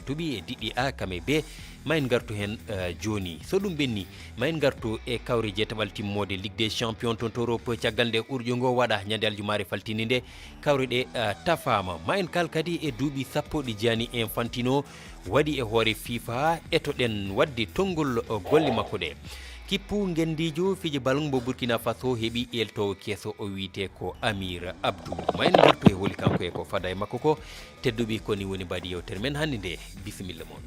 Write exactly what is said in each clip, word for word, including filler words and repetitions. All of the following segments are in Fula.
tuubi e diɗɗi A kame B. Ma en ngartu heen, eh, jooni. So ɗum ɓenni, ma en ngartu e kawre jeetaɓal timmoode Ligue des Champions toon to Europe, caggal nde urƴo ngo waɗa ñande aljumaare faltinde nde. Kawre ɗe, eh, tafaama. Ma en kaal kadi e duuɓi sappo ɗi Gianni Infantino waɗi e hoore FIFA. Etoɗen waɗde tonngol, eh, golle makko ɗe. Kippu ngenndiijo fijo bal mbo Burkina Faso heɓi eeltoowo keso, o wiyetee ko Amir Abdou. Ma en ngartu e holi kanko e ko fada e makko ko. Tedduɓe, ko ni woni mbaadi yewtere men hannde nde. Bisimilla mon.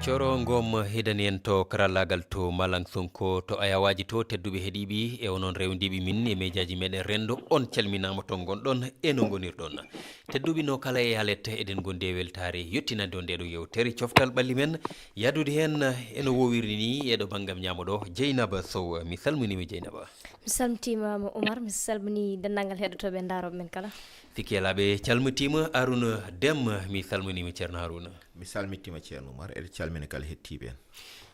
Coro Ngom heɗani en to karallaagal to Malang Sonko to Ayawaaji to. Tedduɓe heɗiiɓe e onon rewndiiɓe min e mejaaji meɗen renndo, on calminaama to ngonɗon e no ngonirɗon. Tedduɓe, no kala e haalete, eɗen ngondi e weltaare yottinande on ndeɗo yewtere coftal ɓalli men. Yaadude heen e no wowiri ni e ɗo banngam ñaamo ɗo, Jeynaba Sow. Mi salminiima, Jeynaba. Mi salmitiima mo Oumar, mi salmini denndaangal heɗotooɓe e ndaarooɓe men kala. Sikke alaa ɓe calmitiima. Harouna Déme, mi salminiima, Ceerno Harouna. Mi salmitiima, Ceerno Oumar, eɗen calmina kala heɗtiiɓe en.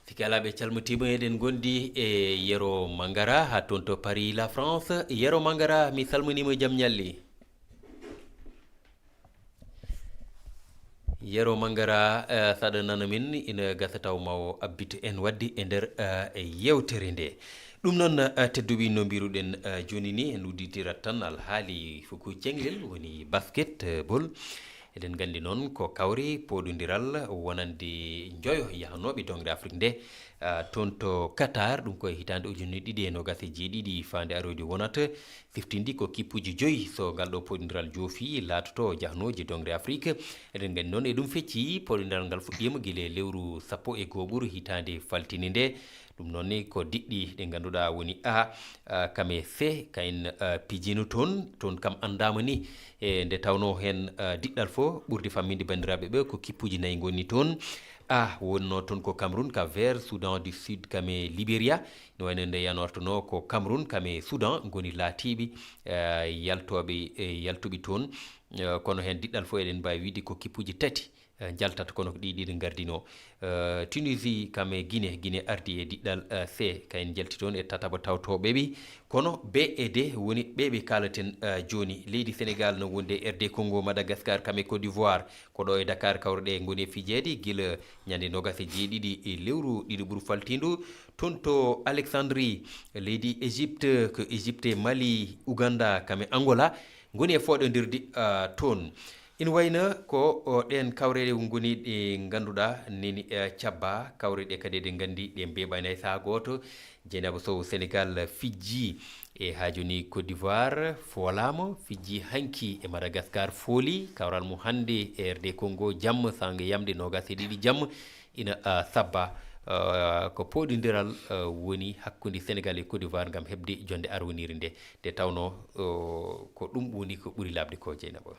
Sikke alaa ɓe calmitiima, eɗen ngondi e Yero Mangara haa toon to Paris, la France. Yero Mangara, mi salminiima, jam ñalli. Yero Mangara, eh, saɗa nana min, ina gasa taw ma o abbit en waɗde e nder, eh, yewtere nde. Ɗum noon, eh, tedduɓe, no mbiruɗen, eh, jooni ni, en udditirat tan alhaali fuku cenglel, woni basketball. Eɗen nganndi noon ko kawri pooɗondiral wonande njoyo yahanooɓe doŋre Afrik nde, eh, toon to Qatar, ɗum ko e hitaande ujunere ɗiɗi e noogas e jeeɗiɗi faande arooji wonata. Siftindi ko kippuji joyi, so ngal ɗo pooɗondiral joofi, laatoto jahnooji doŋre Afrik. Eɗen nganndi noon e ɗum fecci, pooɗondiral ngal fuɗɗiima gila e lewru sappo e go'oɓuru hitaande faltinde nde. Ɗum noon ni ko diɗɗi ɗe ngannduɗaa woni A, ah, kame C, kayen, ah, pijino toon. Toon kam anndaama ni, e nde tawnoo heen, ah, diɗɗal fof ɓurdi famminde banndiraaɓe ɓe ko kippuji nayi ngoni toon. A wonnoo toon ko Cameroun, Cap Vert, Soudan du Sud, kame Libéria. No wayno nde yanortonoo ko Cameroun, kame Soudan ngoni laatiiɓe, eh, yaltooɓe, eh, yaltuɓe toon. Eh, kono heen diɗɗal fof eɗen mbaawi wiyde ko kippuji tati, eh, njaltata, kono ko ɗi ɗiɗi ngardinoo. Eh, Tunisie kame Guinée, Guinée ardi e diɗɗal, eh, C, kayen njalti toon e tataɓo tawtooɓe ɓe. Kono B e D woni ɓe ɓe kaalaten, eh, jooni. Leydi Sénégal no wondi e R D Congo, Madagascar kame Côte d'Ivoire. Ko ɗo e Dakar kawre ɗe ngoni e fijeede gila ñande noogas e jeeɗiɗi e lewru ɗiɗi ɓuru faltiindu. Toon to Alexandrie, leydi Égypte, ko Égypte, Mali, Ouganda, kame Angola ngoni e fooɗondirde, ah, toon. Ina wayno ko, o, ɗeen kawre ngoni ɗe ngannduɗaa neni, eh, cabba. Kawre ɗe kadi eɗen nganndi ɗe mbeeɓaani hay sahaa gooto. Jeynaba Sow, Sénégal fijji e haa jooni Côte d'Ivoire foolaama, fijji hanki e Madagascar fooli, kawral mo hannde e R D Congo jamma, saanga yamde noogas e ɗiɗi jamma ina, ah, sabba, ah, ko pooɗondiral, ah, woni hakkunde Sénégal e Côte d'Ivoire ngam heɓde jonnde arwoniire nde, nde tawnoo, oh, ko ɗum woni ko ɓuri laaɓde ko, Jeynaba.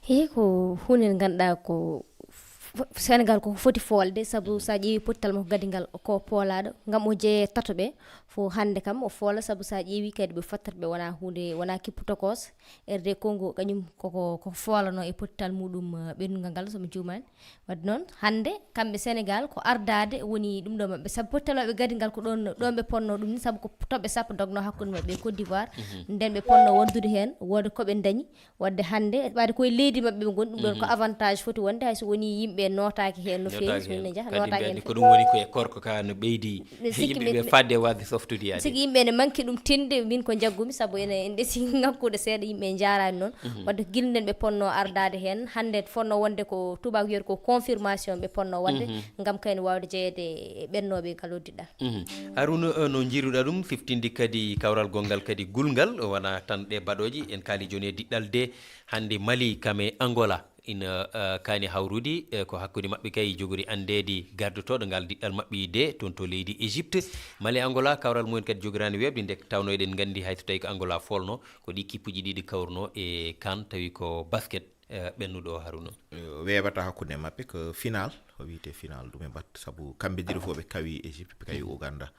He ko huunde nde ngannduɗaa ko fo-, Sénégal ko foti foolde, sabu, mhm, so a ƴeewi pottal makko gadingal ko poolaaɗo, ngam o jeeye tato ɓe, fof hannde kam o foola, sabu so a ƴeewi kadi ɓe fottat ɓe wona huunde, wona kippu tokos. R D Congo kañum koko, koko foolano e pottal muɗum, eh, ɓennungal ngal, so mi juumaani. Wadde noon, hannde kamɓe Sénégal ko ardaade woni ɗum ɗo maɓɓe, sabu pottal maɓɓe gadingal ko ɗoon, ɗoon ɓe ponno ɗum ni, sabu ko toɓɓe sappo dogno hakkunde maɓɓe e Côte d'Ivoire. Mhm. Nden ɓe ponno wondude heen, wooda ko ɓe ndañi. Wadde hannde, ɓaade koye leydi maɓɓe ɓe ngoni, ɗum ɗoon ko, mhm, avantage foti wonde, hay so wonii yimɓe nootaaki heen no feewi, nootaaki so heen. Ene njaha, kadi nootaaki heen ko feewi. Ɗum woni ko e korka ka no ɓeydi. Miɗo sikki yimɓe mi-, ɓe fadde waasde softude yaade. Sikki yimɓe ene manki ɗum tinde, min ko njaggumi, sabu ene, en ɗesi ŋakkude seeɗa, yimɓe njaaraani noon. Mhm. Wadde gila nden ɓe ponno ardaade heen, hannde fonno wonde ko tubaak wiyata ko confirmation ɓe ponno waɗde, mhm, ngam kayne waawde jeyeede e ɓennooɓe ngal o diɗɗal. Mhm. Harouna, eh, no njiiruɗaa ɗum, siftinde kadi kawral gonngal kadi gulngal, wona tan ɗe baɗooje, en kaali jooni e diɗɗal de, hannde Mali kam e Angola ina, eh, kaani hawrude, eh, ko hakkunde maɓɓe kay jogori anndeede gardotooɗo ngal diɗɗal maɓɓe de toon to leydi Égypte. Mali e Angola, kawral mumen kadi jogiraani weeɓde, nde tawnoo eɗen nganndi hay so tawii ko Angola foolno, ko ɗi kippuji ɗiɗi kawruno e CAN, tawi ko basket, eh, ɓennuɗo o, Harouna. Eh, weeɓata hakkunde maɓɓe ko final, o wiyetee final ɗum e mbaɗ, sabu kamɓe ɗiɗo fof ɓe kawi Égypte, ɓe kawi, mhm, Ouganda.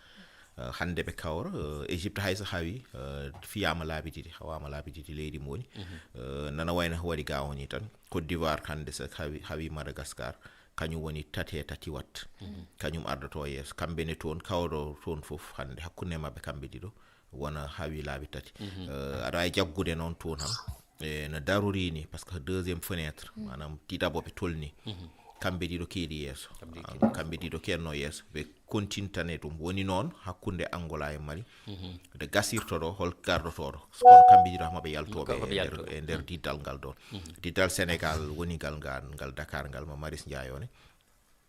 Eh, hannde ɓe kawra, eh, Égypte hay so hawi, eh, fiyaama laabi ɗiɗi, hawaama laabi ɗiɗi leydi mo woni. Mhm. Eh, nana wayno ko waɗi gaawo ni tan. Côte d'Ivoire hannde so hawi, hawi Madagascar, kañum woni tati e tati wat. Mhm. Kañum ardoto yeeso. Kamɓe ne toon, kawro toon fof hannde hakkunde maɓɓe kamɓe ɗiɗo wona hawi laabi tati. Mhm. Eh, aɗa waawi jaggude noon toon han. E no darori ni, parce que deuxième fenêtre, maanaam ɗiɗaɓo ɓe tolni. Kamɓe ɗiɗo keedi yeeso. Kamɓe keedi yeeso. Kamɓe ɗiɗo kenno yeeso. Ɓe continue tane ɗum. Woni noon hakkunde Angola e Mali. Nde gasirto ɗo, hol gardotoɗo? Kono kamɓe ɗiɗo hama ɓe yaltoɓe Ko ɓe e nder, yaltoɓe. e nder diddal ngal ɗon. Diddal Sénégal woni ngal, ngal, ngal Dakar ngal, mo Maris Ndiaye one.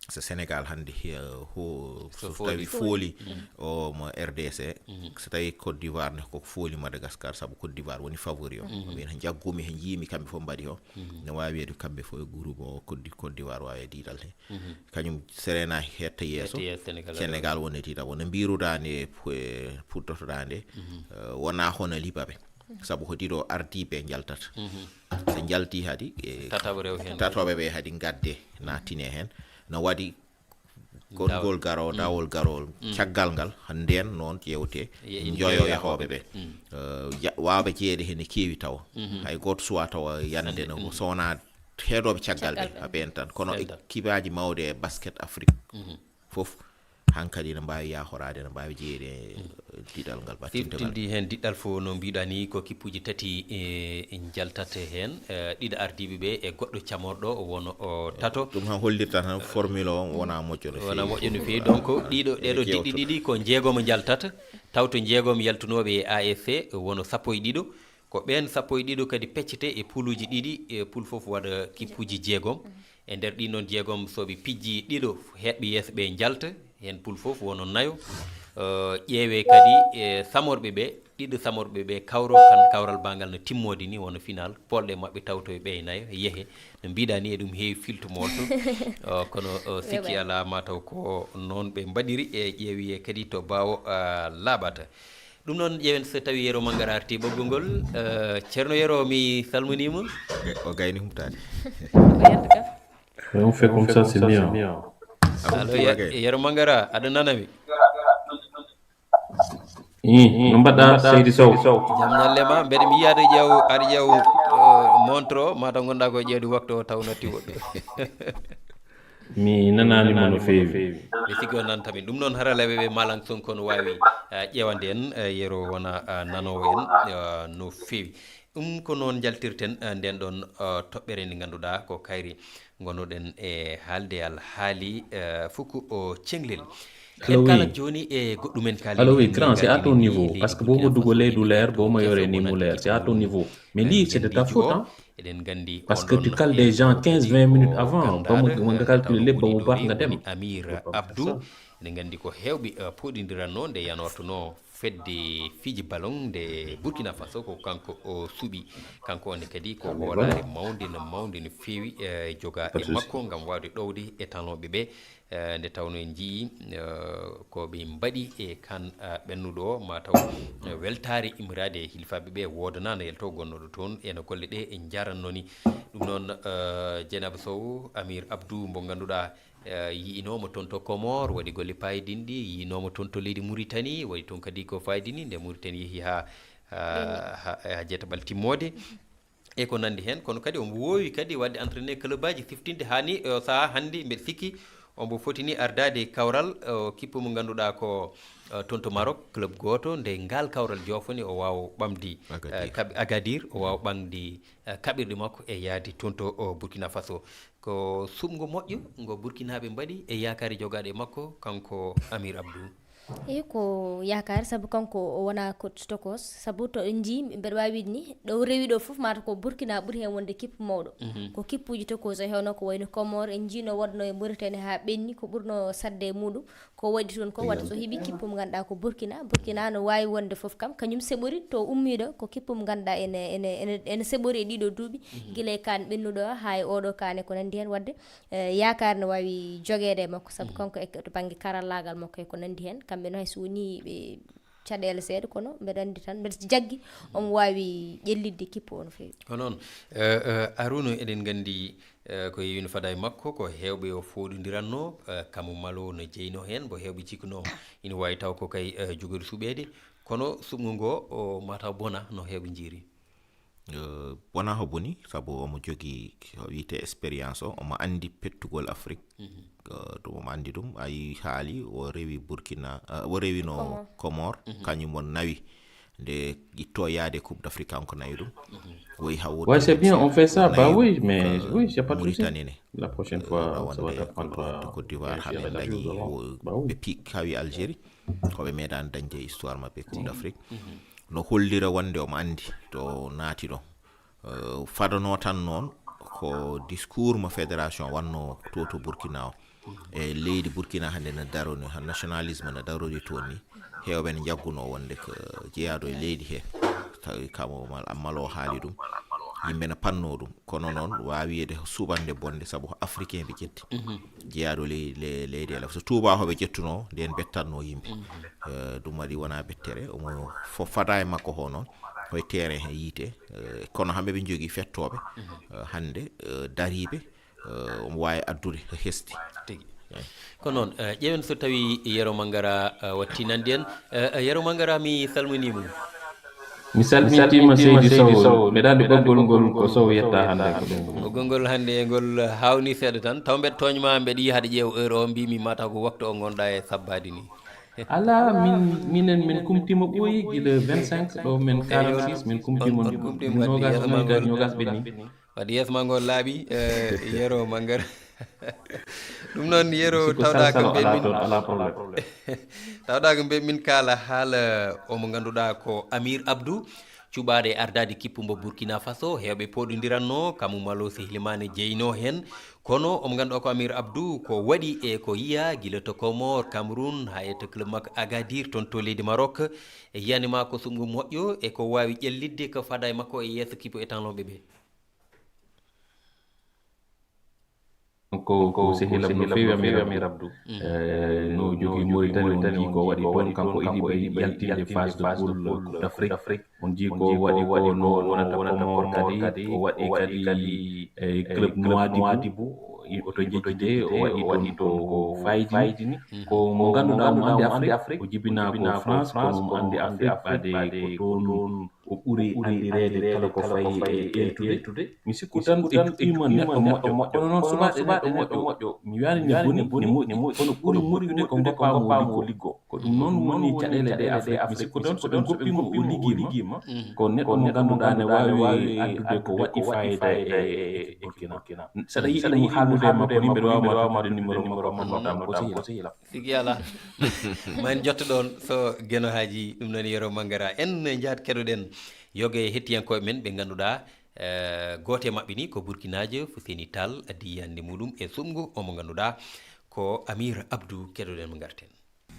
So Sénégal hannde, eh, ho-, So so fooli. tawi fooli, o mo R D C, so tawi Côte d'Ivoire ne koko fooli Madagascar, sabu Côte d'Ivoire woni favori o. Ɓen jaggumi he, njiimi kamɓe fof mbaɗi o. No waawi wiyde kamɓe fof e groupe o, Côte d'I-, Côte d'Ivoire waawi e diidal he. Kañum serena hetta yeeso. Hetta yeeso Sénégal. Sénégal woni diidal. Wona mbiruɗaa nde pu-, eh, puddotoɗaa nde, eh, wona hono libaɓe. Sabu ko ɗiɗo ardiiɓe njaltata. So njalti hadi, e Tataɓo rew heen. tataɓe ɓe hadi ngadde nattine heen. No waɗi konngol garoo, dawol garowol. Caggal ngal, nden noon ƴeewte Ye-, njoyo njoyo yahooɓe ɓe. Eh, ja-, waawɓe jeyeede heen ne keewi tawa. Hay gooto suwaa tawa yande no, so wonaa heedooɓe caggal ɓe, Caggal ɓe. a ɓeen tan. Kono Ɓeen tan. ekipaaji mawɗi e basket Afrique fof, hankadi ene mbaawi yahorade, ene mbaawi jeyeede e diidal ngal, ɓattinde ngal. Siftindi heen diɗɗal fof, no mbiɗa ni, ko kippuji tati, e, njaltate heen, e, ɗiɗo ardiiɓe ɓe e goɗɗo camorɗo won o tato. Ɗum han hollirta tan formule o wona moƴƴo no Wona feewi. moƴƴo no feewi. Donc, ɗiɗo, ɗeɗo Ene diɗɗi jewto. ɗiɗi ko njeegomo njaltata, taw to njeegomo yaltunooɓe e A S C won sappo e ɗiɗo. Ko ɓeen sappo e ɗiɗo kadi peccete e puluuji ɗiɗi, e pul fof waɗa kippuuji jeegom. E nder ɗin noon jeegom, so ɓe pijji ɗiɗo, heɓɓe yeeso ɓe njalta, heen pul fof won nayo. Eh, ƴeewe kadi e samorɓe ɓe, ɗiɗo samorɓe ɓe kawro, kan kawral bangal no timmoode ni, won final, polɗe maɓɓe tawto e ɓe nayo, yehe. No mbiɗa ni, eɗum heewi filtu molto. Eh, kono, eh, sikki Weɓa. alaa, mataw ko noon ɓe mbaɗiri, e ƴeewi e kadi to baawo, ah, laaɓata. Ɗum noon, ƴeewen so tawi Yero Mangara arti ɓoggol ngol. Eh, Ceerno Yero, mi salminiima. O gayni humtaade. On fait comme ça, c'est mieux. Allo, Ye-, Yero Mangara, aɗa nana mi? Ih, no mbaɗɗa, Seydi Sow? Jam ñalle ma, mbeɗa mi yiya aɗa ƴeew, aɗa ƴeew, eh, montre o, mataw ngonɗa ko ƴeewde waktu o taw natti woɗɗo. Mi nanaani mo no feewi. Mi sikki o nantami. Ɗum noon, haralleeɓe ɓe Malang Sonko no waawi, eh, ƴeewande en, eh, Yero wona, eh, nanoowo en, eh, no feewi. Ɗum ko noon njaltirten, eh, nden ɗon, eh, toɓɓere nde ngannduɗaa ko kayri ngonnoɗen e haalde alhaali, eh, fuku o cenglel. En Allo, kala oui. jooni e goɗɗumen kaali Allo, oui, heen, grand, c'est à ton niveau. Parce que boo ma dugalee du leer, boo ma yoree nii mu leer, c'est à ton niveau. Mais lii, c'est de ta faute, hein. Eɗen nganndi Parce que tu cales des gens quinze, vingt minutes avant, ba mu, nga calculer lépp ba mu baax nga dem. Amir Abdou, eɗen nganndi ko heewɓe, eh, puɗɗindiranno nde yanortono fedde fiji ballon nde Burkina Faso, ko kanko o suɓi. Kanko on kadi ko hoolaare mawnde no, mawnde no feewi, eh, joga e makko ngam waawde ɗowde e tanooɓe ɓe. Eh, nde tawno en njii, eh, ko ɓe mbaɗi e kan, eh, ɓennuɗo o, mataw, eh, weltaare immiraade e hilifaaɓe ɓe woodanaano yalto gonnoɗo toon, eno golle ɗe en njaranno ni. Ɗum noon, eh, Dieynaba Sow, Amir Abdou, mbo ngannduɗaa, eh, yi'inooma toon to Comores, waɗi golle paayidinɗi, yi'inooma toon to leydi Mauritanie, waɗi toon kadi ko faayidini, nde Mauritanie yehi haa, haa, haa, haa jeetaɓal timmoode. E ko nanndi heen, kono kadi omo woowi kadi waɗde entraîné club aji, siftinde haa ni, e o sahaa hannde, mbeɗa sikki omo foti ni ardaade kawral, o kippu mo ngannduɗaa ko, eh, toon to Maroc, club gooto, nde ngaal kawral joofoni, o waawa ɓamdi, eh, Agadir. kaɓ-, Agadir, o waawa ɓamdi, eh, kaɓirɗe makko e yahde toon to, o, Burkina Faso. Ko suɓngo moƴƴo ngo Burkinaaɓe mbaɗi e yaakaare jogaaɗe e makko, kanko Amir Abdou. Eyi, ko yaakaare, sabu kanko o wonaa coach tokos, sabu to en njii, mbeɗa waawi wiide ni, ɗo o rewi ɗo fof, mata ko Burkina ɓuri heen wonde kippu mawɗo. Mhm. Ko kippuuji tokos e hewno ko wayno Comores, en njiino waɗno e Mauritanie haa ɓenni, ko ɓurno saɗde e muɗum, ko waɗi toon ko, waɗi so heɓi kippu mo ngannduɗaa ko Burkina, Burkina no waawi wonde fof kam, kañum seɓori to ummiiɗo, ko kippu mo ngannduɗaa ene, ene, ene, ene seɓori e ɗiɗo duuɓi, Mhm. gila e kaan ɓennuɗo haa e oɗo kaan e ko nanndi heen, waɗde eh, yaakaar no waawi jogeede e makko, sabu Mhm. kanko e to bannge karallaagal makko e ko nanndi heen. Kamɓe no hay so wonii ɓe caɗeele seeɗa, kono mbeɗa anndi tan, mbeɗa jaggi omo waawi ƴellitde kippu o no feewi. Ko noon, eh, eh, Arouna, eɗen nganndi, eh, ko heewi no fada e makko, ko heewɓe o fooɗondiranno, eh, Kamu Malo no jeyno heen, mbo heewɓe cikkuno ina waawi taw ko kay, eh, jogori suɓeede, kono suɓngo ngo, o mataw bona no heewɓe njiiri. Eh, wonaa ko boni, sabu omo jogii ko wiyetee expérience o, omo anndi pettugol Afrique. Mhm. Eh, ɗum omo anndi ɗum. A yii haali, o rewi Burkina, eh, o rewino Comores. Comores, Mhm. kañum o nawi. nde itto yaade Coupe d'Afrique, kanko nawi ɗum. Woyi ha woodi Ouais, c'est bien, on fait ça. Bah oui, mais oui, c'est pas de souci. Mauritanie ne. La prochaine fois, ça va être pas trop. Côte d'Ivoire, ha ɓe dañi, ɓe piik hawi Algérie. Ko ɓe meeɗaani dañde e histoire maɓɓe Coupe d'Afrique. No hollira wonde omo anndi to naati ɗo. Eh, fadano tan noon ko discours mo fédération wanno to to Burkina o. E leydi Burkina hannde no daroni, han nationalisme no darori toon ni. Heewɓe ne njagguno wonde ko jeyaaɗo e leydi he. Tawi kamo mal, mal o haali ɗum. Yimɓe no panno ɗum. Kono noon, waawi wiyeede suɓannde bonde sabu ko africain ɓe ƴetti. Jeyaaɗo ley-, le-, leydi ele. So tuubakooɓe ƴettuno, nden bettatno yimɓe. Eh, ɗum waɗi wona bettere. Omo fo-, fada e makko ho noon. Koye terrain he yiite. Eh, kono hamɓe ɓe njogii fettooɓe. Eh, hannde, eh, dariiɓe, eh, omo waawi addude ko hesɗi. Tigi. Eyi. Ko noon, eh, ƴeewen so tawi Yero Mangara, eh, wattinandi en. Eh, eh, Yero Mangara, mi salminiima. Mi salmintiima, Seydi Sow. Mbeɗa anndi ɓoggol ngol ko Sow yetta hannde ko ɗum. Ɓoggol ngol hannde ngol haawni seeɗa tan. Taw mbeɗa tooñma, mbeɗa yiya hade ƴeew heure o, mbimi mataw ko waktu o ngonɗa e sabbaade ni. Alaa, min, minen, min kumtiima ɓooyi gila vingt-cinq ɗo, min quarante-six, min kumtiima. On, on kumtiima wadde nogas, yeeso ma ngol. Nogas ɓenni. Wadde yeeso ma ngol laaɓi, eh, Yero Mangara. Ɗum noon, Yero, tawɗaa ko mbe min, tawɗaa ko mbe min kaala haala o mo ngannduɗaa ko Amir Abdou, cuɓaaɗo e ardaade kippu mbo Burkina Faso, heewɓe pooɗondiranno, kamu malo sehli maane jeyno heen. Kono omo ngannduɗaa ko Amir Abdou, ko waɗi e ko yiya gila to Comores, Cameroun, haa e to club makko Agadir, toon to leydi Maroc. E yiyannde maa ko suɓngu moƴƴo e ko waawi ƴellitde ko fada e makko e yeeso kippu e tanlooɓe ɓe. Ko, ko sehil am no feewi, Amir Abdou. Eh, no jogii Mauritanie, on njii ko waɗi toon, kanko Idibay yaltinde phase de poule Coupe d'Afrique. On njii ko waɗi ko no wonata Comores kadi, o waɗi kadi, eh, club Nouadhibou, i-, oto jejjide, o waɗi toon ko fayidi. Ko mo ngannduɗaa, mo anndi Afrique, o jibinaa ko France, kono mo anndi Afrique, ɓaade ko toon o ɓuri anndireede kala ko fayi e ƴeewtude. Mi sikku tan en cuɓiima neɗɗo moƴƴo. Kono noon suɓaaɗo neɗɗo moƴƴo, mi wiyaani ne boni, ne moƴƴi, kono ɓuri moƴƴude ko ngoppaa mo liggo. Ko ɗum noon woni caɗeele ɗe Afrique. Mi sikku tan so ɓe ngoppii mo o liggiima, ko neɗɗo mo ngannduɗaa ne waawi addude ko waɗi fayida e, e, e Burkina. Saɗa yiɗi mo haaldude e makko ni, mbeɗa waawi ma tottude numéro makko, ko sehil am. Sigi alaa. Ma en jotto ɗoon so Geno Haaji, ɗum noon Yero Mangara. En njahat keɗoɗen yoga e hettiyankooɓe men ɓe ngannduɗaa, eh, gooto e maɓɓe ni ko Burkinaajo, Fuseni Tall, addi yiyannde muɗum e suɓngu o mo ngannduɗaa ko Amir Abdou, keɗoɗen mo ngarten.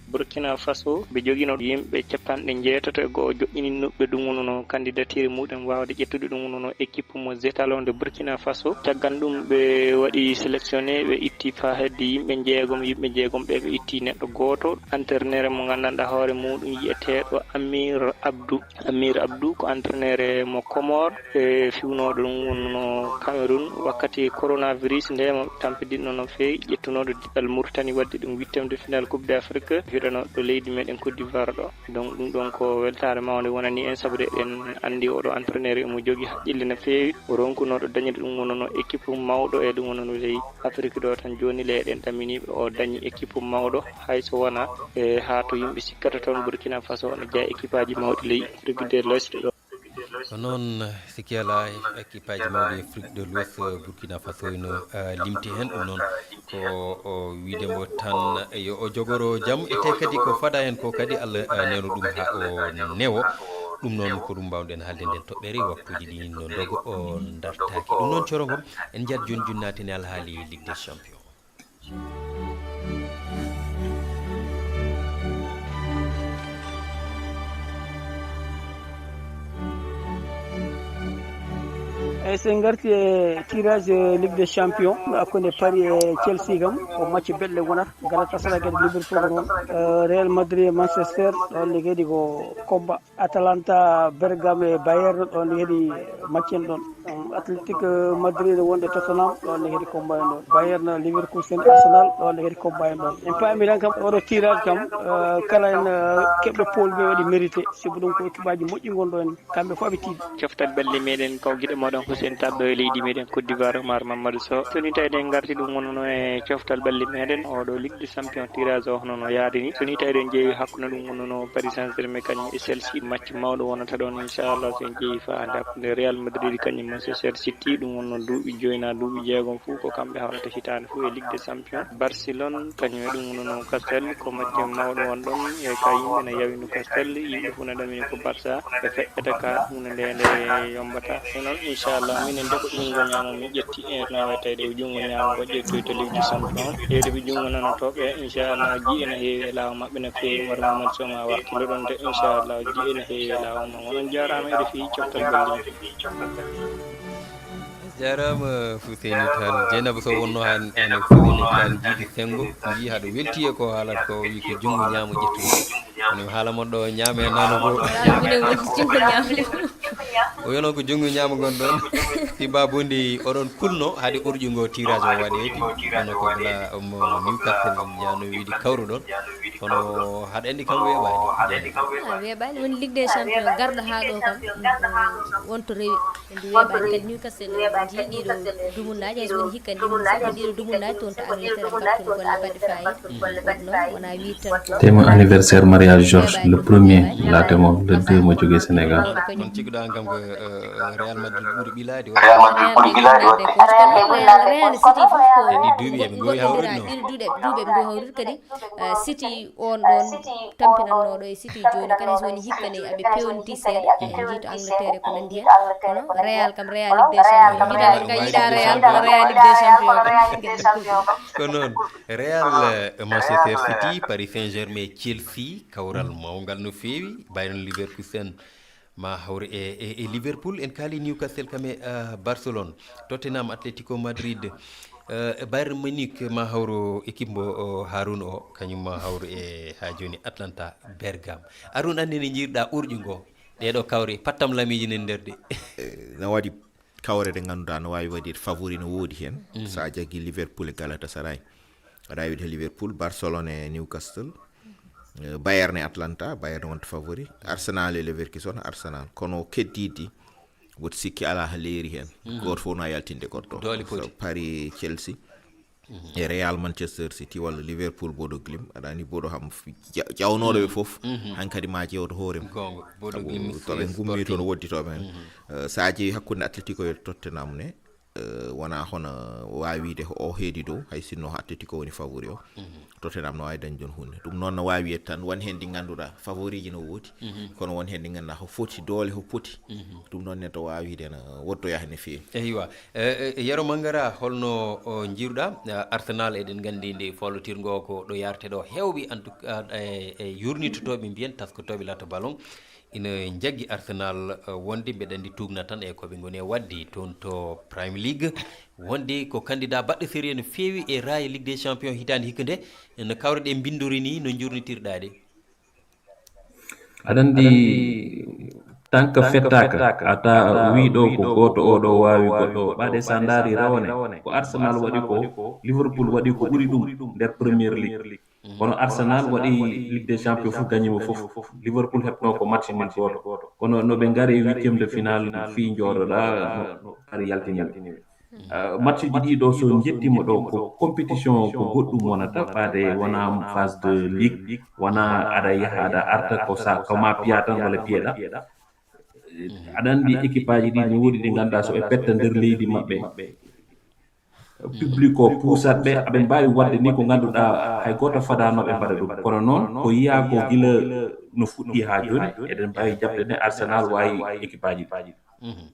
Burkina Faso, ɓe joginoo yimɓe capanɗe njeetato e go'o joƴƴininooɓe ɗum wonno kandidatiire muɗum waawde ƴettude ɗum wonno équipe mo Zeta Lions de Burkina Faso. Caggal ɗum ɓe waɗi sélectionné, ɓe itti faa hedde yimɓe njeegom, yimɓe njeegom ɓe ɓe itti neɗɗo gooto, entraîneur mo nganndanɗaa hoore muɗum yiyeteeɗo Amir Abdou. Amir Abdou ko entraîneur mo Comores, e fiwnooɗo ɗum wonno Cameroun wakkati coronavirus nde mo tampidinno no feewi, ƴettunooɗo diɗal Mauritanie waɗde ɗum huitième de finale Coupe d'Afrique, hiɗano ɗo leydi meɗen Côte d'Ivoire ɗo. Donc ɗum ɗon ko weltaare mawnde wonani en, sabu de eɗen anndi oɗo entraîneur emo jogii haqqille no feewi. O ronkunooɗo dañde ɗum wonno équipe mawɗo e ɗum wonno ley Afrique ɗo tan. Jooni le eɗen ɗaminiiɓe o dañi équipe mawɗo, hay so wonaa e haa to yimɓe cikkata toon Burkina Faso no jeyaa équipe aji mawɗi ley Afrique de l'Ouest ɗo. Ko noon, sikki alaa, équipe aji mawɗi Afrique de l'Ouest, Burkina Faso ino, eh, limti heen. Ɗum noon ko o wiyde mo tan yo o jogoro jam, ete kadi ko fada heen ko kadi Allah, eh, newno ɗum haa o newo. Ɗum noon ko ɗum mbaawɗen haalde nden toɓɓere, waktuuji ɗi no ndogo o dartaaki. Ɗum noon, Coro Ngom, en njat jooni jooni naatini alhaali Ligue des Champions. Eyi, so en ngarti e tirage Ligue des Champions, hakkunde Paris e Chelsea kam, ko match belɗo wonata. Galatasaray kadi Liverpool noon, eh, Real Madrid e Manchester, ɗon ne kadi ko combat. Atalanta, Bergame e Bayern, ɗon ne kadi match en ɗon. Atletico Madrid wonde Tottenham, ɗon ne kadi combat en ɗon. Bayern Leverkusen Arsenal, ɗon ne kadi combat en ɗon. En paami tan kam, oɗo tirage kam, eh, kala en, eh, keɓɗo pôle B waɗi mérité. Sibu ɗum ko équipe aji moƴƴi ngonɗo en, kamɓe fof ɓe tiiɗi. Coftal ɓalli meɗen kaw giɗo moɗon Hussein Tall ɗo e leydi meɗen Côte d'Ivoire, Omar Mamadou Sow. So ni tawi eɗen ngarti ɗum wonno e coftal ɓalli meɗen, oɗo Ligue des Champions tirage o hono no yaadi ni. So ni tawi eɗen ƴeewi hakkunde ɗum wonno no Paris Saint-Germain kañum e Chelsea, match mawɗo wonata ɗon, inchallah, so en ƴeewi fa hannde hakkunde Real Madrid kañum Manchester City, ɗum wonno duuɓi joyi na duuɓi jeegom fof ko kamɓe hawrata hitaande fof e Ligue des Champions. Barcelone kañum e ɗum wonno Newcastle, ko match mawɗo won ɗon, e ka yimɓe ne yawi Newcastle, yimɓe fof ne ɗamini ko Barça, ɓe feƴƴata ka, huunde nde nde yombata. E noon, inchallah, minen de ko junngo ñaamo min ƴetti, e nawa tawde ko junngo ñaamo ko ƴettoy to Ligue des Champions. Heewde ko junngo nano toɓɓe, inchallah, jiɗi ene heewi e laawo maɓɓe no feewi, Umar Mamadou Sow ma wakkilo ɗon de, inchallah, jiɗi ene heewi e laawo ma. Onon jaaraama, eɗe fii coftal ɓalli. Jaaraama Fuseni Tall. Jeynaba Sow wonno han, han Fuseni Tall jiidi senngo, njii haɗo welti e ko haalata ko, o wii ko junngo ñaamo ƴettude. Kono mi haala mon ɗo ñaame nano ko. Minen woni junngo ñaamo. O wiyano ko junngo ñaamo gon ɗon. Si babundi oɗon kulno haade urƴungo tirage o waɗeede. Kono ko bla, mo Newcastle yaano wiide kawruɗon. Kono haɗa anndi kam weeɓaani. Ah, weeɓaani. Woni Ligue des Champions garɗo haa ɗo kam, mm, wonto rewi. Ɓe mbi weeɓaani kadi Newcastle en, en njii ɗiɗo dumunnaaji, hay so woni hikka ndin, sabu ɗiɗo dumunnaaji toon to Angleterre en ngartun golle baɗɗe faayiida. Ɗum noon wonaa wiide tan ko Tey mo anniversaire mariage Georges le premier, laate mo le deux mo jógee Sénégal. Kono cikkuɗaa kam ko, eh, Real Madrid ɓuri ɓilaade o. Real Madrid ɓuri ɓilaade o. Real, Real City fof ko ɗi duuɓi eɓe ngowi hawrude no. Ɗiɗo duuɓi, duuɓi eɓe ngowi hawrude kadi, eh, City on ɗon tampinannooɗo e City jooni kadi, hay so woni hikka ne aɓe pewniti seeɗa, en njii to Angleterre e ko nanndi heen. Kono Real kam, Real Ligue des Champions. Mbiɗa ngal yiɗa Real, kono Real Ligue des Champions kam. Ko noon, Real, eh, Manchester City, Paris Saint-Germain, Chelsea, kawral mawngal no feewi, Bayern Leverkusen, ma hawru e, e, e Liverpool, en kaali Newcastle kam e, ah, Barcelone, Tottenham, Atletico Madrid, eh, Bayern Munich, ma hawru équipe mo, o, Haroun o, kañum ma hawru e, haa jooni, Atlanta Bergame. Haroun, anndi ne njiirɗa urƴu ngo, ɗeɗo kawri, pattam lamiiji nen nder ɗi. Eh, na waɗi kawre ɗe ngannduɗaa no waawi waɗirde favori no woodi heen. Mhm. So a jaggi Liverpool e Galatasaray, aɗa waawi wiide Liverpool, Barcelone e Newcastle, eh, Bayern e Atlanta, Bayern wonta favori, Arsenal e Leverkusen, Arsenal. Kono keddiiɗi, woto sikki alaa haa leeri heen. Mhm. Gooto fof na yaltinde goɗɗo. Doole poti. So Paris, Chelsea, mhm, e Real Manchester City walla Liverpool, Bodo Glimt, aɗa anndi Bodo ham f-, ja-, jawnooɗo ɓe fof, mhm, hankadi ma ƴeewto hoore mum. Goonga, Bodo Glimt, sabu to ɓe ngummi toon, woɗɗi to ɓen. Mhm. Eh, so a ƴeewi hakkunde Atletico e Tottenham ne, eh, wonaa hono waawi wiide o heedi dow, hay sinno Atletico woni favori o. Mhm. Tottenham no waawi dañde ɗon huunde. Ɗum noon no waawi wiyede tan, won heen ɗi ngannduɗaa favoriiji no woodi, mhm, kono won heen ɗi ngannduɗaa ko foti, doole ko poti. Mhm. Ɗum noon neɗɗo waawi wiide no woɗɗoyaa heen no feewi. Eywa. Eh, eh, Yero Mangara, holno, o, njiiruɗaa, eh, Arsenal? Eɗen nganndi nde folotirngo ko ɗo yarte ɗo heewɓe, en tout cas, e, e yurnitotooɓe mbiyen, taskotooɓe lato ballon, ina njaggi Arsenal, eh, wonde mbeɗa anndi tuugna tan e ko ɓe ngoni e waɗde toon to Premier League, wonde ko candidat baɗɗo sérieux no feewi e raaya Ligue des Champions hitaande hikka nde, no kawre ɗe mbinndori ni, no njurnitirɗaa ɗe? Aɗa anndi, tan ka fettaaka, a ta wii ɗo ko gooto oo ɗo waawi goɗɗo oo. Ɓaade so a ndaari rawane, ko Arsenal waɗi ko, Liverpool waɗi ko ɓuri ɗum nder Premier League. Kono Arsenal waɗi Ligue des Champions fof, gañi mo fof. Liverpool heɓno ko match nul gooto. Kono no ɓe ngari e huitième de finale, fii njooɗoɗaa, no, no ari yaltini ɓe. Ah, match ji ɗi ɗo, so njettiima ɗo, ko compétition, ko goɗɗum wonata, ɓaade wonaa phase de ligue, wonaa aɗa yaha, aɗa arta, ko sa, ko ma piya tan walla piyeɗaa. Aɗa anndi équipe aji ɗi no woodi ɗi ngannduɗaa so ɓe petta nder leydi maɓɓe, public o puusat ɓe, aɓe mbaawi waɗde ni ko ngannduɗaa hay gooto fadaano ɓe mbaɗa ɗum. Kono noon, ko yiyaa ko gila no fuɗɗi haa jooni, eɗen mbaawi jaɓde ne Arsenal waawi équipe aji ɗi. Mhm.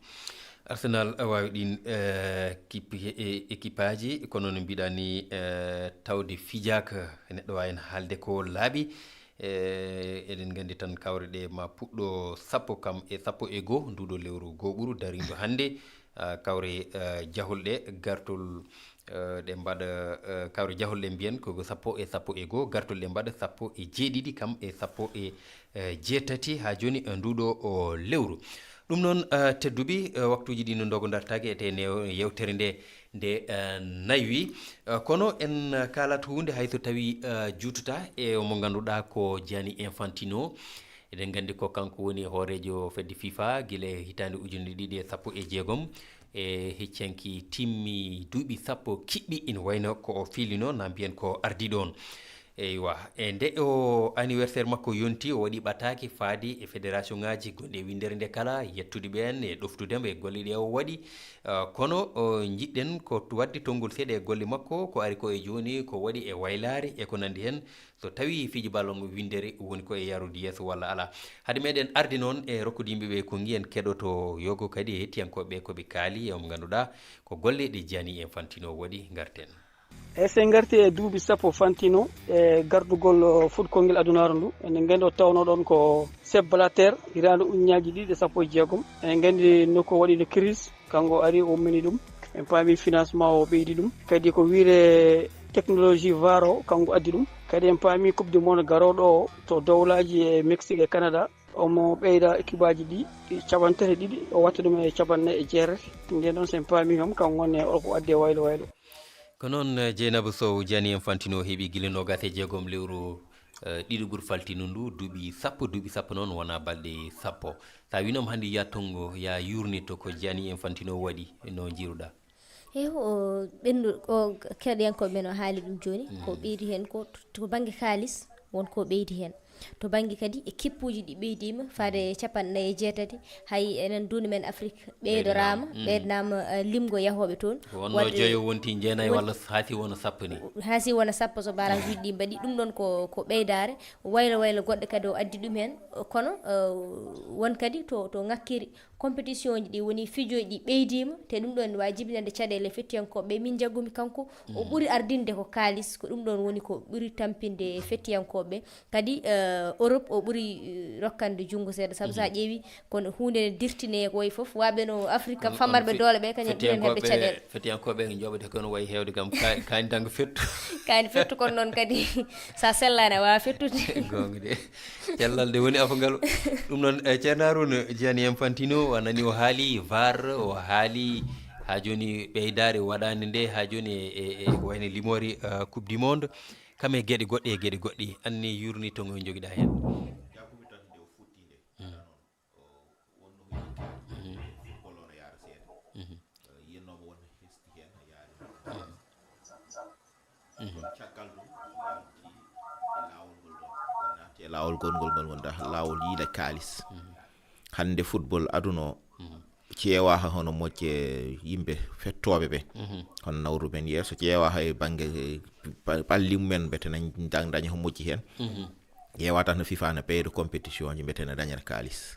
Arsenal, eh, waawi ɗiin, eh, kipi-, e-, équipe aji, kono no mbiɗaa ni, eh, tawde fijaaka, neɗɗo waawi heen haalde ko laaɓi. Eh, eɗen nganndi tan kawre ɗe ma puɗɗo sappo kam e sappo e goo nduuɗo lewru gooɓuru darindo hannde. Ah, kawre, eh, jahol ɗe gartol, eh, ɗe mbaɗa, eh, kawre jahol ɗe mbiyen ko sappo e sappo e goo, gartol ɗe mbaɗa sappo e jeeɗiɗi kam e sappo e, eh, jeetati haa jooni, eh, nduuɗo o lewru. Ɗum noon, eh, tedduɓe, eh, waktuuji ɗi no ndogo dartaaki e tee neew-, yewtere nde, nde, eh, naywii. Eh, kono en, eh, kaalat huunde hay so tawii, eh, juututa e mo ngannduɗaa ko Gianni Infantino. Eɗen nganndi ko kanko woni hooreejo fedde FIFA gila e hitaande ujunere ɗiɗi e sappo e jeegom. E heccanki timmi duuɓi sappo kiɓɓi ina wayno ko o fiilino, na mbiyen ko ardiiɗo on. Eywa, e nde o anniversaire makko yonti, o waɗi ɓataake faade e fédération ŋaaji gonɗi e winndere nde kala, yettude ɓeen e ɗoftude mo e golle ɗe o waɗi. Ah, kono, o, njiɗɗen ko waɗde tonngol seeɗa e golle makko, ko ari ko e jooni, ko waɗi e waylaare e ko nanndi heen. So tawii fiji ballon winndere woni ko e yarude yeeso walla alaa. Hade meɗen arde noon e rokkude yimɓe ɓe konngi, en keɗoto yogo kadi e hettiyankooɓe ko ɓe kaali e mo ngannduɗaa ko golle ɗe Gianni Infantino waɗi, ngarten. E so en ngarti e duuɓi sappo Fantino e gardugol, o, football ngel adunaaru ndu, enen nganndi o tawnoo ɗoon ko Sepp Blatter, hitaande ujunnaaji ɗiɗi e sappo e jeegom. Enen nganndi nokku o waɗi no crise, kanko ari o ummini ɗum. En paami financement o ɓeydi ɗum. Kadi ko wiyetee technologie var o, kanko addi ɗum. Kadi en paami Coupe du Monde garooɗo o to dowlaaji e Mexique e Canada, omo ɓeyda équipe aji ɗi capanɗe tati e ɗiɗi, o watta ɗum e capanɗe nayi e jeetati. Ndeen ɗoon so en paami kam, kanko woni o ko addi e waylo waylo. Ko noon, eh, Dieynaba Sow, Gianni Infantino heɓi gila noogaas e jeegom lewru, eh, ɗiɗo ɓuru faltino ndu, duuɓi sappo, duuɓi sappo noon wonaa balɗe sappo. So a wiino mo hannde yaa tonngo, yaa yuurnito ko Gianni Infantino waɗi, no njiiruɗaa? Eey, o ɓenndu, o keɗiyankooɓe men o haali ɗum jooni, ko ɓeydi heen ko to, to bannge kaalis, won ko ɓeydi heen. To bannge kadi e kippuuji ɗi ɓeydiima faade e capanɗe nayi e jeetati, hay enen duunde men Afrik ɓeydoraama, ɓeydoraama, ɓeydoraama, eh, limgo yahooɓe toon. Wonnoo waɗde joyo wonti jeenayi won- walla haa si wona sappo ni. Haa si wona sappo so baraaji ɗi mbaɗi. Ɗum ɗoon ko, ko ɓeydaare. Waylo waylo goɗɗe kadi o addi ɗum heen. Kono, eh, won kadi to, to ŋakkiri. Compétition ji ɗi woni fijoji ɗi ɓeydiima, te ɗum ɗoon ne waawi jibinande caɗeele fettiyankooɓe ɓe. Min njaggumi kanko, o ɓuri ardinde ko kaalis, ko ɗum ɗoon woni ko ɓuri tampinde fettiyankooɓe ɓe. Kadi, eh, Europe o ɓuri, eh, rokkande junngo seeɗa, sabu so a ƴeewi kono huunde ne dirtine ko wayi fof, waaɓe no Afrique kam, fammarɓe doole ɓe, kañum ɓuri en heɓde caɗeele. Fettiyankooɓe ɓe njoɓete kono wayi heewde kam ka-, kaani tan ko fettu. Kaani fettu, kono noon kadi so a sellaani a waawaa fettude. Goonga de. Cellal de woni afo ngal. Ɗum noon, eh, Ceerno Harouna, Gianni Infantino, a nani o haali var, o haali haa jooni ɓeydaare waɗaande nde, haa jooni e, e, e ko wayno limoore, eh, Coupe du Monde. Kam e geɗe goɗɗe e geɗe goɗɗe. Anne yuurnito ngo njogiɗaa heen. Jaggu mi tan nde o fuɗɗi nde. Mm. Aɗa noon, o wonno ko yiyde football o no yaara seeɗa. Mhm. Eh, yiyannoomo won hesti heen, yaari. Mhm. Kono caggal ɗum, o yalti e laawol ngol ɗon. O naati e laawol gongol ngol wonda laawol yiila kaalis. Mhm. Hannde football aduna o, mhm, ƴeewa haa hono moƴƴe yimɓe fettooɓe ɓe. Mhm. Hono nawru men yeeso, ƴeewa haa e bannge, eh, pa-, palli mumen mbete na dañ-, daña ko moƴƴi heen. Mhm. Ƴeewa tan no FIFA na ɓeyda compétition ji mbete na dañata kaalis.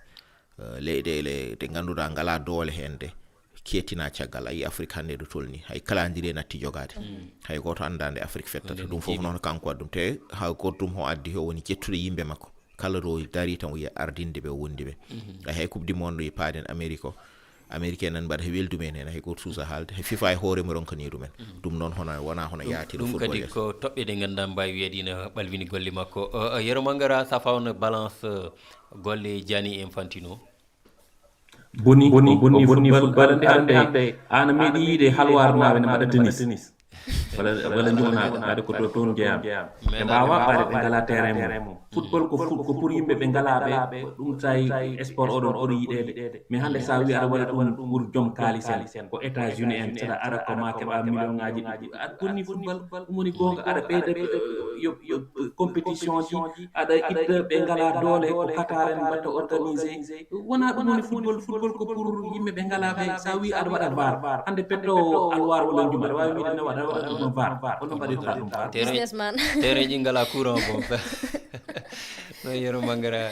Eh, leyɗeele ɗe ngannduɗaa ngalaa doole heen de, keetina caggal. A yii Afrik hannde ɗo tolni, hay calendrier natti jogaade. Mm. Hay gooto anndaa nde Afrik fettata. Hannde ɗum fof noon kanko waɗi ɗum. Te haa goɗɗum o addi o woni ƴettude yimɓe makko. Kala ɗo o darii tan o yiya ardinde ɓe, o wondi ɓe. Mhm. Ay hay Coupe du Monde ɗo paaɗen Amérique o, Américain nan mbaɗa he weldu men heen, hay gooto suusa haalde, hay FIFA e hoore mum ronkanii ɗumen. Mhm. Ɗum noon hono, wonaa hono ɗum, yaatiro ɗum football kadi yeeso. Ko toɓɓe ɗe ngannduɗaa mbaawi wiyeede ina ɓalwini golle makko. O, o, Yero Mangara, safa on balance, eh, golle Gianni Infantino. Boni, boni, boni football, aɗa anndi hannde, aɗa anndi hannde, aan a meeɗi yiide halwaar naaɓe ne mbaɗa tennis. Walla, walla njumanaaɓe, ɓaade ko to toon jeyaa. Ɓe mbaawaa ɓaade ɓe ngalaa terrain mum. Football ko fu-, ko pour yimɓe ɓe ngalaa ɓe, ɗum tawi sport oɗon ɓuri yiɗeede. Mais hannde so a wii aɗa waɗa ɗum pour joom kaalis en, ko États-Unis en, saɗa ara ko ma keɓa million ŋaaji ɗiɗi. Aɗa bonni football, ɗum woni goonga, aɗa ɓeyda, eh, yo, yo, eh, compétition ji, aɗa itta ɓe ngalaa doole, ko Qatar en mbaɗta organisé. Wonaa ɗum woni football, football ko pour yimɓe ɓe ngalaa ɓe, so a wii aɗa waɗa var, hannde pettoowo alwaar walla njum, aɗa waawi wiide ne waɗa, waɗa ɗum var, kono mbaɗirta ɗum var. Terrain, businessman. Terrain ji ngalaa courant bon. No Yero Mangara,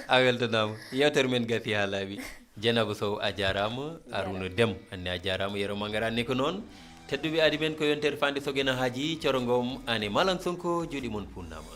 a weltanaama. Yewtere men gasi haa laaɓi. Dieynaba Sow, a jaaraama. Arouna Deme, anne a jaaraama. Yero Mangara, ne ko noon. Tedduɓe, aadi men ko yontere faande Sogena Haaji, Coro Ngom, Ane Malang Sonko, juuɗe mon puunnaama.